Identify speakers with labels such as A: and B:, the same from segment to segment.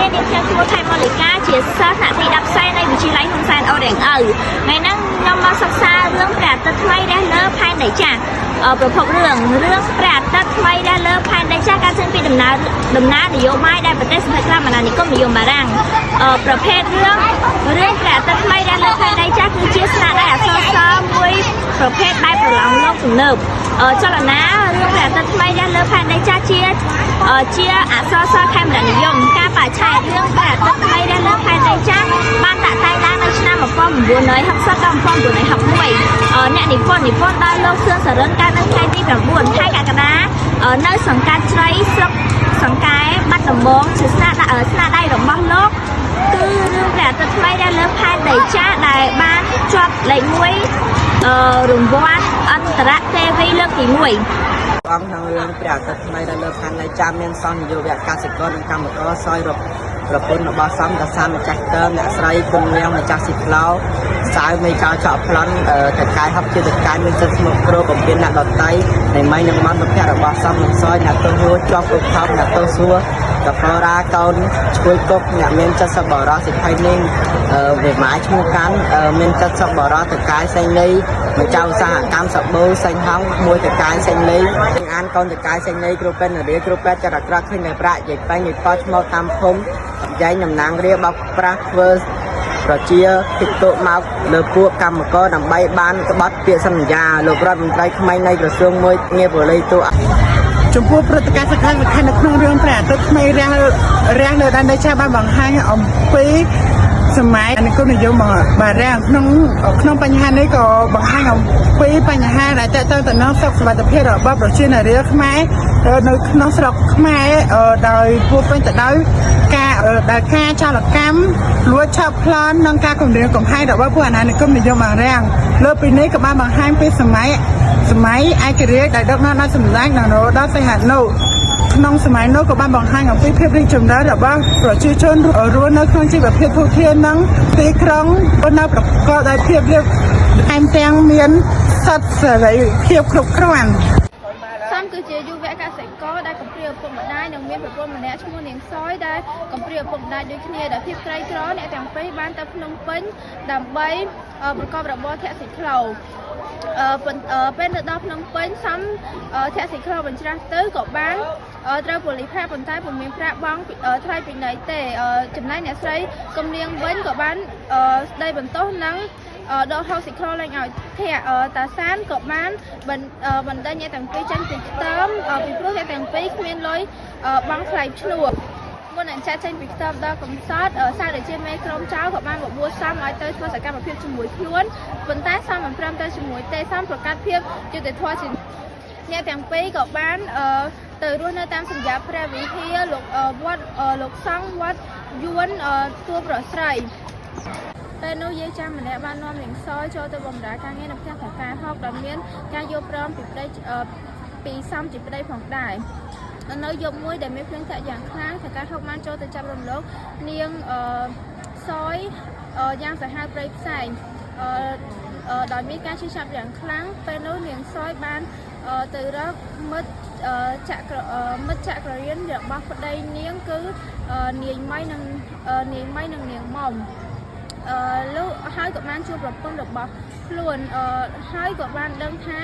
A: គ្នានាងខ្ញុំឈ្មោះថៃម៉ូលីកាជាសិស្សថ្នាក់ទី10សេនៃវិទ្យាល័យហ៊ុនសែនអូរៀងឪថ្ងៃហ្នឹងខ្ញុំមកសិក្សារឿងព្រះអាទិត្យថ្មីរះលើផែនដីចាស់ប្រភពរឿងរឿងព្រះអាទិត្យថ្មីរះលើផែនដីចាស់កើតចេញពីដំណើរដំណើរនយោបាយដែលប្រទេសសម្រេចក្រាមអាណានិគមនិយមបារាំងប្រភេទរឿងរឿងព្រះអាទិត្យថ្មីរះលើផែនដីចាស់គឺជាស្នាដៃអក្សរសិល្ប៍មួយប្រភេទបែបប្រឡងលោកទំនើបចលនារឿងព្រះអាទិត្យថ្មីរះលើផែនដីចាស់ជាជាអក្សរសិល្ប៍ខេមរនិយមការបច្ឆេទរឿងព្រះអាទិត្យថ្មីរះលើផែនដីចាស់បានតាក់តែងឡើងនៅឆ្នាំ1960ដល់1961អ្នកនិពន្ធនិពន្ធដោយលោកសឿនសរិនកើតនៅថ្ងៃទី9ខែកក្កដានៅសង្កាត់ជ្រៃស្រុកសង្កែបាត់ដំបងជាស្នាដៃស្នាដៃរបស់លោកគឺរឿងព្រះអាទិត្យថ្មីរះលើផែនដីចាស់ដែលបានជាប់លេខ1រង្វាន់អន្តរទេវីលើកទី1
B: អង្គក្នុងរឿងព្រះអាទិត្យថ្មីដែលលើផែនដីចាំមានសង្ឃនយោបាយកសិករនិងកម្មករសយរកប្រពន្ធរបស់សំតាសាម្ចាស់តើអ្នកស្រីគុណនាងម្ចាស់ស៊ីក្លោសៅមេចៅចောက်ប្លន់តកាយហប់ជាតកាយមានសិទ្ធិស្មុគគ្រោបំពេញអ្នកដតីនៃម៉ៃនឹងបានប្រភពរបស់សំនឹងសយអ្នកទោសហួរជាប់ឧបថមអ្នកទោសសួរកផរាកូនឈួយគុកអ្នកមានចិត្តសប្បុរសសិទ្ធិនាងវិមាឈ្មោះកាន់មានចិត្តសប្បុរសតកាយសេងលីម្ចាស់ឧស្សាហកម្មសបូសេងហងមួយតកាយសេងលីអានកូនតកាយសេងលីគ្រូពេទ្យនារីគ្រូពេទ្យចរក្រឃើញតែប្រាក់យាយប៉ែងយាយប៉ឈ្មោះតាមភូមិយាយតំណាងរាបោកប្រាស់ធ្វើប្រជាភិក្ខុមកលើពួកកម្មករដើម្បីបានក្បត់ពាក្យសន្យាលោករដ្ឋមន្ត្រីថ្មីនៃក្រសួងមួយងារប៉ូលីសទូ
C: ចំពោះព្រឹត្តិការណ៍សំខាន់សំខាន់នៅក្នុងរឿងព្រះអាទិត្យថ្មីរះរះលើដែនដីចាស់បានបង្ហាញអំពីសម័យអនុគមនិយមបារាំងក្នុងក្នុងបញ្ហានេះក៏បង្ហាញអំពីបញ្ហាដែលតេតទៅទៅនឹងសុខសុវត្ថិភាពរបស់ប្រជានារីខ្មែរនៅក្នុងស្រុកខ្មែរដោយពោពេញទៅដោយការដោយការចលកម្មលួចឆក់ប្លន់និងការគំរាមកំហែងរបស់ពួកអាណានិគមនិយមបារាំងលើពីនេះក៏បានបង្ហាញពីសម័យសម័យឯករាជ្យដែលដឹកនាំដោយសម្ដេចនរោត្តមសីហនុក្នុងសម័យនោះក៏បានបង្ហាញអំពីភាពរីកចម្រើនរបស់ប្រជាជនរស់នៅក្នុងជីវភាពធូរធារនិងទីក្រុងនៅប្រកបដោយភាពរៀបថែមទាំងមានសិទ្ធិសេរីភាពគ្រប់គ្រាន់
D: សំគឺជាយុវកសិករដែលកំព្រាឪពុកម្ដាយនិងមានប្រពន្ធម្នាក់ឈ្មោះនាងសយដែលកំព្រាឪពុកម្ដាយដូចគ្នាដែលភាពក្រីក្រអ្នកទាំងពីរបានទៅភ្នំពេញដើម្បីប្រកបរបរធាក់ស៊ីក្លូពេលទៅដល់ភ្នំពេញសំធាក់ស៊ីក្លូបញ្ច្រាស់ទៅក៏បានត្រូវប៉ូលីសប្រាប់ប៉ុន្តែពុំមានប្រាក់បង់ថ្លៃពិន័យទេចំណែកអ្នកស្រីកំលៀងវិញក៏បានស្ដីបន្ទោសនិងដកហូតស៊ីក្លូលែងឲ្យធាក់តាសានក៏បានបណ្ដេញអ្នកទាំងពីរចេញពីខ្ទមពីព្រោះអ្នកទាំងពីរគ្មានលុយបង់ថ្លៃឈ្នួលមុននឹងចាក់ចេញពីខ្ទមដល់កំសត់សារដែលជាមេក្រុមចៅក៏បានបបួលសំឲ្យទៅធ្វើសកម្មភាពជាមួយខ្លួនប៉ុន្តែសំមិនព្រមទៅជាមួយទេសំប្រកាសភាពយុត្តិធម៌ជាអ្នកទាំងពីរក៏បានទៅរស់នៅតាមសម្យាព្រះវិហារលោកវត្តលោកសង្ឃវត្តយួនទួប្រស្រីពេលនោះយាយចាស់ម្នាក់បាននាំនាងសយចូលទៅបម្រើការងារនៅផ្ទះថៅកែហុកដែលមានការយល់ព្រមពីប្តីពីសំជាប្តីផងដែរនៅយប់មួយដែលមានភ្លៀងធ្លាក់យ៉ាងខ្លាំងថៅកែហុកបានចូលទៅចាប់រំលោភនាងសយយ៉ាងសាហាវព្រៃផ្សែងដោយមានការឈឺចាប់យ៉ាងខ្លាំងពេលនោះនាងសយបានទៅរកមិត្តចក្រមិត្តចក្ររៀនរបស់ប្តីនាងគឺនាយម៉ៃនិងនាយម៉ៃនិងនាងមុំលោកហើយក៏បានជួបប្រពន្ធរបស់ខ្លួនហើយក៏បានដឹងថា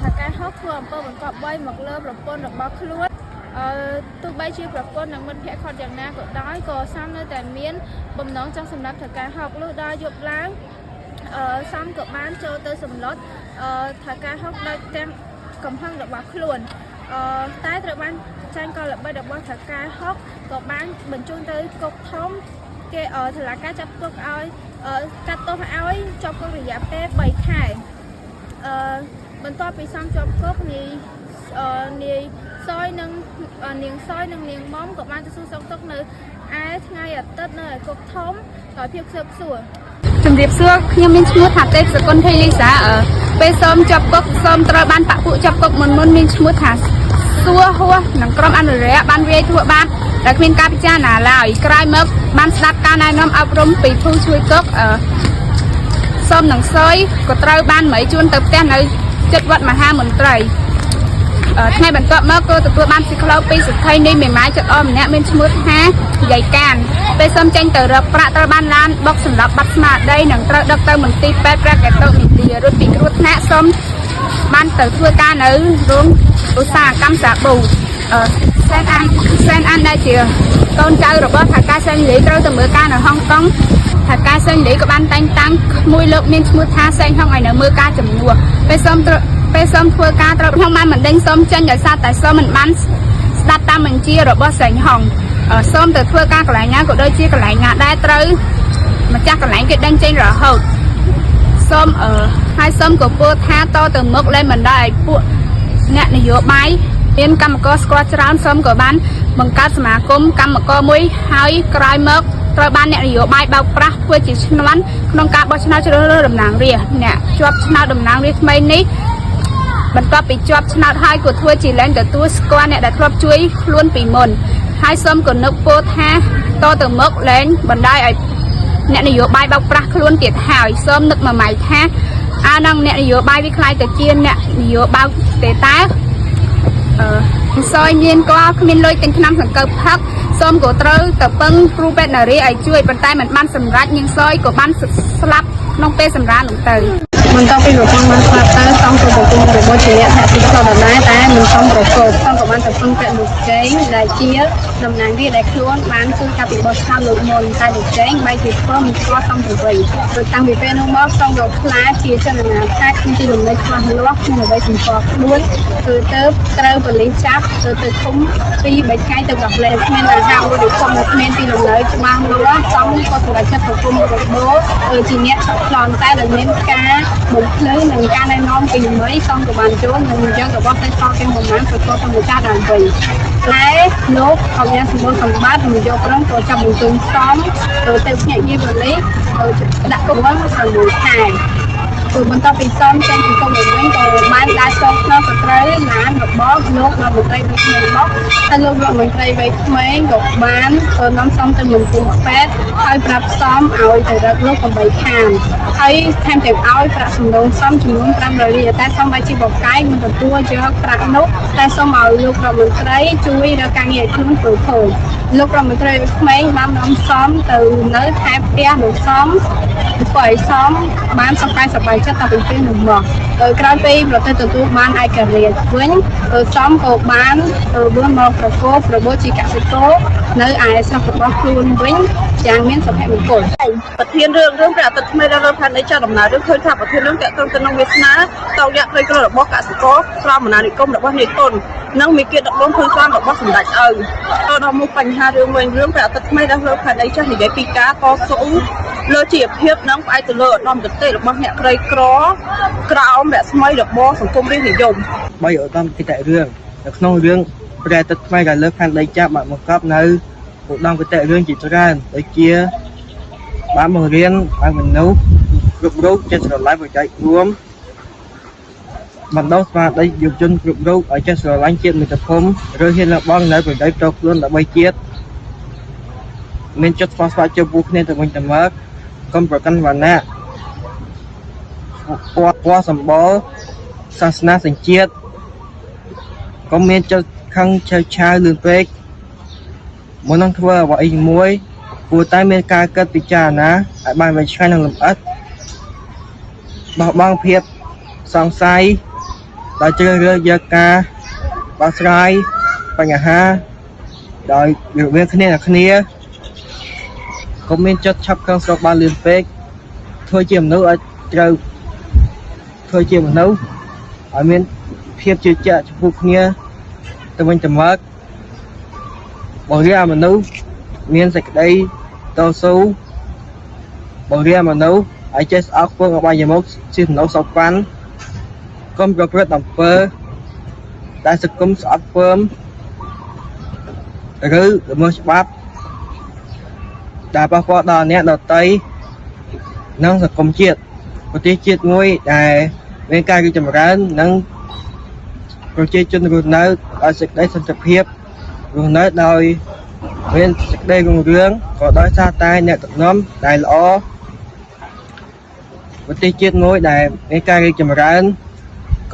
D: ថៅកែហុកធ្វើអំពើបង្កប់បីមកលើប្រពន្ធរបស់ខ្លួនទោះបីជាប្រពន្ធនិងមិត្តភក្តិខត់យ៉ាងណាក៏ដោយក៏សំនៅតែមានបំណងចង់សម្រាប់ថៅកែហុកលុះដល់យប់ឡើងសំក៏បានចូលទៅសម្លុតថៅកែហុកដោយទាំងកំហឹងរបស់ខ្លួនតែត្រូវបានចាញ់កលល្បិចរបស់ថៅកែហុកក៏បានបញ្ជូនទៅគុកធំគេតុលាការចាប់ទុកឲ្យកាត់ទោសឲ្យជាប់គុករយៈពេល3ខែបន្ទាប់ពីសំជាប់គុកនាយនាយសយនិងនាងសយនិងនាងមុំក៏បានទៅសួរសុខទុក្ខនៅឯថ្ងៃអាទិត្យនៅឯគុកធំដោយភាពខ្សឹបខ្សួរ
E: ជំរាបសួរខ្ញុំមានឈ្មោះថាទេពសកុនភីលីសាពេលសូមជាប់គុកសូមត្រូវបានបាក់ពួកជាប់គុកមុនមុនមានឈ្មោះថាសួរហួសនិងក្រុមអនុរិយបានវាយធ្វើបាបដែលគ្មានការពិចារណាឡើយក្រោយមកបានស្ដាប់ការណែនាំអប់រំពីភូជួយគុកសូមនឹងសយក៏ត្រូវបានមីជួនទៅផ្ទះនៅជិតវត្តមហាមន្ត្រី ថ្ងៃបន្ទាប់មកក៏ទទួលបានស៊ីក្លោពីសទ្ធិនៃមេម៉ាយចិត្តអម្នាក់មានឈ្មោះថាយាយកានពេលសុំចេញទៅរកប្រាក់ត្រូវបានឡានបុកសម្លាប់បាត់ស្មារតីនិងត្រូវដឹកទៅមន្ទីរពេទ្យព្រះកេតុនិទារួចពីគ្រោះថ្នាក់សុំបានទៅធ្វើការនៅរោងឧស្សាហកម្មសាប៊ូអឺសែនអានសែនអានដែលជាកូនចៅរបស់ថៅកែសេងលីត្រូវទៅមើលការនៅហុងកុងថៅកែសេងលីក៏បានតែងតាំងក្មួយលោកមានឈ្មោះថាសេងហុងឲ្យនៅមើលការជំនួសពេលសុំត្រូវពេលសុំធ្វើការត្រូវហុងបានបណ្ដេញសុំចេញដោយសារតែសុំមិនបានស្ដាប់តាមបញ្ជារបស់សេងហុងសូមទៅធ្វើការកន្លែងណាក៏ដូចជាកន្លែងណាដែរត្រូវម្ចាស់កន្លែងគេដេញចេញរហូត សូមអឺហើយសូមក៏ពោលថាតទៅមុខលែងមិនដល់ឲ្យពួកអ្នកនយោបាយមានកម្មករស្គាល់ច្រើនសូមក៏បានបង្កើតសមាគមកម្មករមួយហើយក្រោយមកត្រូវបានអ្នកនយោបាយបោកប្រាស់ធ្វើជាឈ្នន់ក្នុងការបោះឆ្នោតជ្រើសរើសតំណាងរាស្ត្រអ្នកជាប់ឆ្នោតតំណាងរាស្ត្រថ្មីនេះបន្ទាប់ពីជាប់ឆ្នោតហើយក៏ធ្វើជាលែងទទួលស្គាល់អ្នកដែលធ្លាប់ជួយខ្លួនពីមុនហើយសូមក៏នឹកពោលថាតទៅមុខលែងបណ្ដោយឲ្យ អ្នកនយោបាយបោកប្រាស់ខ្លួនទៀតហើយសូមនឹកមួយម៉ៃថាអើនឹងអ្នកនយោបាយវាខ្លាយទៅជាអ្នកនយោបាយទេតើអឺសយមានក៏គ្មានលុយទិញថ្នាំសង្កូវផឹកសូមក៏ត្រូវទៅពឹងគ្រូពេទ្យនារីឲ្យជួយប៉ុន្តែមិនបានសម្រេចនាងសយក៏បានស្លាប់ក្នុងពេលសម្រាលនោះទៅ
F: បន្ទាប់ពីប្រពន្ធបានស្លាប់ទៅសង្ឃក៏ប្រគំរបស់ជាអ្នកហាក់ទីផ្លដដែលតែមិនសមប្រកបសង្ឃក៏បានទៅពឹងពាក់លោកជេងដែលជាតំណាងរាស្ត្រដែលខ្លួនបានជួយកាលពីបោះឆ្នោតលើកមុនតែលោកជេងបែរជាធ្វើមិនស្គាល់សង្ឃទៅវិញព្រោះតាំងពីពេលនោះមកសង្ឃក៏ខ្លាចជាចលនាថាគ្មានទីលំនៅច្បាស់លាស់គ្មានអ្វីសម្គាល់ខ្លួនគឺទៅត្រូវប៉ូលីសចាប់ទៅទៅឃុំពីរបីថ្ងៃទៅដោះលែងគ្មានអាហារបរិភោគគ្មានទីលំនៅច្បាស់លាស់សង្ឃក៏សម្រេចចិត្តប្រគំរបបជាអ្នកឆក់ប្លន់តែដោយមានការបំភ្លឺនិងការណែនាំពីមីសង្ឃក៏បានចូលនិងយើងក៏បោះតែសល់ទាំងប្រមាណប្រកបធម្មជាតិឡើងវិញតែលោកអង្គការសម្បូរសម្បត្តិនយោប្រឹងក៏ចាប់បញ្ជូនសំទៅទៅភ្នាក់ងារប៉ូលីសដាក់គុកវិញ6ខែគឺបន្ទាប់ពីសំចេញពីគុកវិញក៏បានដើរសងខ្នងសត្រូវឡានរបស់លោករដ្ឋមន្ត្រីវ័យក្មេងមកហើយលោករដ្ឋមន្ត្រីវ័យក្មេងក៏បាននាំសំទៅមន្ទីរពេទ្យហើយប្រាប់សំឲ្យទៅរកលោក8ខានហើយថែមទាំងឲ្យប្រាក់សំណងសំចំនួន500រៀលតែសំបែរជាបកកាយមិនទទួលយកប្រាក់នោះតែសូមឲ្យលោករដ្ឋមន្ត្រីជួយរកការងារឲ្យខ្លួនធ្វើផងលោករដ្ឋមន្ត្រីវ័យក្មេងបាននាំសំទៅនៅថែផ្ទះលោកសំធ្វើឲ្យសំបានសុខកាយសប្បាយចិត្តតាំងពីពេលនោះមកក្រោយពេលប្រទេសទទួលបានឯករាជ្យវិញសំក៏បានវិលមកប្រកបរបរជាកសិករនៅឯស្រុករបស់ខ្លួនវិញយ៉ាងមានសុភមង្គល
G: ប្រធានរឿងរឿងព្រះអាទិត្យថ្មីដល់លើផែនដីចាស់ដំណើររឿងឃើញថាប្រធានរឿងតាក់ទងទៅនឹងវាសនាតោយៈក្រីក្ររបស់កសិករក្រមអាណានិគមរបស់នាយទុននិងមេគាដឹកនាំភូមិស្រាមរបស់សម្ដេចឪទៅដល់មុខបញ្ហារឿងវិញរឿងព្រះអាទិត្យថ្មីដល់លើផែនដីចាស់និយាយពីការតស៊ូលើជីវភាពនិងផ្អែកទៅលើឧត្តមគតិរបស់អ្នកក្រីក្រក្រោមរស្មីរបស់សង្គមរាស្ត្រនិយម
H: បីឧត្តមគតិរឿងនៅក្នុងរឿងព្រះអាទិត្យថ្មីដែលលើផែនដីចាស់បានបង្កប់នៅឧត្តមគតិរឿងជាច្រើនដូចជាបានបង្រៀនឲ្យមនុស្សគ្រប់រូបចេះស្រឡាញ់ប្រយោជន៍រួមបណ្ដុះស្មារតីយុវជនគ្រប់រូបឲ្យចេះស្រឡាញ់ជាតិមាតុភូមិឬហ៊ានលះបង់នៅប្រយោជន៍ផ្ទាល់ខ្លួនដើម្បីជាតិមានចិត្តស្មោះស្ម័គ្រចំពោះគ្នាទៅវិញទៅមកកុំប្រកាន់វណ្ណៈពណ៌ពណ៌សម្បុរសាសនាសញ្ជាតិ កុំមានចិត្តខឹងឆេវឆាវលឿនពេកមុននឹងធ្វើអ្វីមួយគួរតែមានការគិតពិចារណាឲ្យបានវែងឆ្ងាយនិងលម្អិតបោះបង់ភាពសង្ស័យដោយជ្រើសរើសយកការដោះស្រាយបញ្ហាដោយរវាងគ្នានិងគ្នាកុំមានចិត្តឆាប់ខឹងស្រុកបានលឿនពេកធ្វើជាមនុស្សឲ្យត្រូវធ្វើជាមនុស្សឲ្យមានភាពជឿជាក់ចំពោះគ្នាទៅវិញទៅមកបង្រៀនឲ្យមនុស្សមានសេចក្តីតស៊ូបង្រៀនឲ្យមនុស្សឲ្យចេះស្អប់ខ្ពើមអបាយមុខជាសំណុកសោកប៉ាន់កុំប្រព្រឹត្តអំពើដែលសង្គមស្អប់ខ្ពើមឬល្មើសច្បាប់ដែលប៉ះពាល់ដល់អ្នកដទៃនិងសង្គមជាតិប្រទេសជាតិមួយដែលមានការរីកចម្រើននិងប្រជាជនរស់នៅដោយសេចក្តីសន្តិភាពរស់នៅដោយមានសេចក្តីរុងរឿងក៏ដោយសារតែអ្នកដឹកនាំដែលល្អប្រទេសជាតិមួយដែលមានការរីកចម្រើន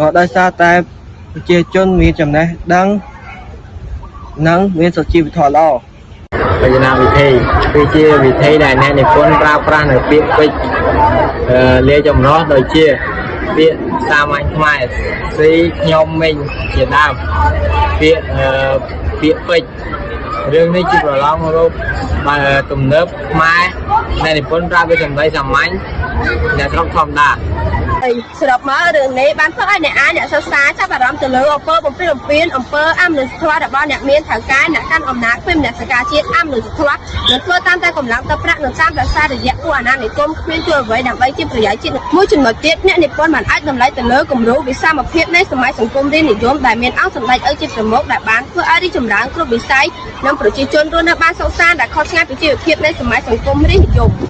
H: ក៏ដោយសារតែ ប្រជាជនមានចំណេះដឹងនិងមានសុជីវធម៌ល្អ
I: វចនាវិធីគឺជាវិធីដែលអ្នកនិពន្ធប្រើប្រាស់នៅពាក្យពេចន៍អឺលាយចម្រុះដូចជាពាក្យសាមញ្ញខ្មែរស៊ីខ្ញុំមីងជាដើមពាក្យអឺពាក្យពេចន៍រឿងនេះជាប្រឡងរូបបើទំនើបខ្មែរអ្នកនិពន្ធប្រើវាសម្ដីសាមញ្ញអ្នកស្រុកធម្មតា
G: សរុបមករឿងនេះបានធ្វើឲ្យអ្នកអានអ្នកសិក្សាចាប់អារម្មណ៍ទៅលើអំពើបំពេញបំពានអំពើអមនុស្សធម៌របស់អ្នកមានថៅកែអ្នកកាន់អំណាចគ្មានមនសិការជាតិអមនុស្សធម៌និងធ្វើតាមតែកម្លាំងទឹកប្រាក់និងតាមរសារយៈពួកអាណានិគមគ្មានជួយអ្វីដើម្បីជាប្រយោជន៍ជាតិមួយចំណុចទៀតអ្នកនិពន្ធបានអាចតម្លៃទៅលើគំរូវិសមភាពនៃសម័យសង្គមរាស្ត្រនិយមដែលមានអង្គសម្ដេចឪជាប្រមុខដែលបានធ្វើឲ្យរីកចម្រើនគ្រប់វិស័យនិងប្រជាជនរស់នៅបានសុខសាន្តដែលខុសឆ្ងាយពីជីវភាពនៃសម័យសង្គមរាស្ត្រនិយម។